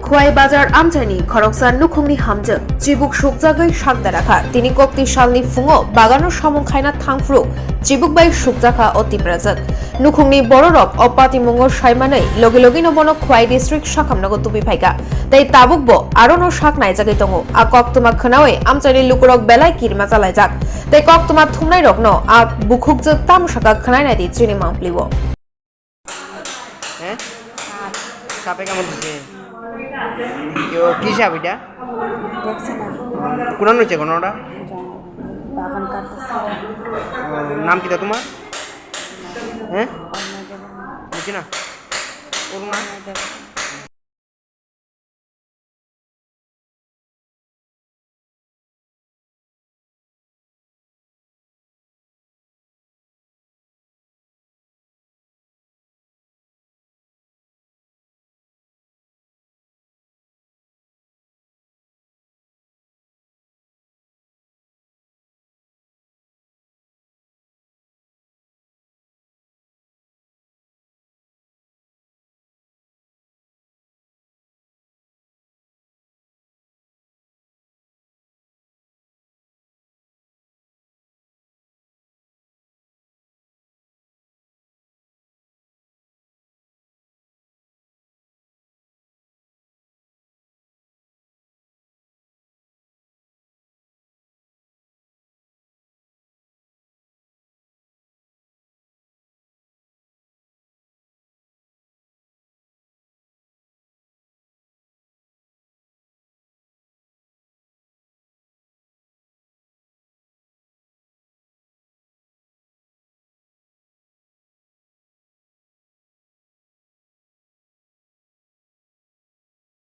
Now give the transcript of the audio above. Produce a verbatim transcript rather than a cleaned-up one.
Khwai Bazar amchaini khoroksa nukhungni hamjwk chibuk sukjagwi sak darakha. Tini kokti salni phungo bagano samung khaina thangphru chibuk bai sukjakha o Tiprajwk. Nukhungni bororok o patimungo saimanwi logi logino bono Khwai district sakhamnogo tubi phaikha. Tei tabukbo arono sak naijagwi tongo. A koktwma khwnawi amchaini lukurok belai kirima chalaijak. Tei koktwma thumnairokno a bukhukjwk tamo sakha khwnai naidi chini mangpilio. হ্যাঁ? সাপে কামড় দিছে। ইয়ো, কি সাপ এটা? দেখছি না। কোন হয়েছে কোনোটা? বাগান কাটতেছে। নাম কিতা তোমার? হ্যাঁ? বুঝছি না। ওর নাম?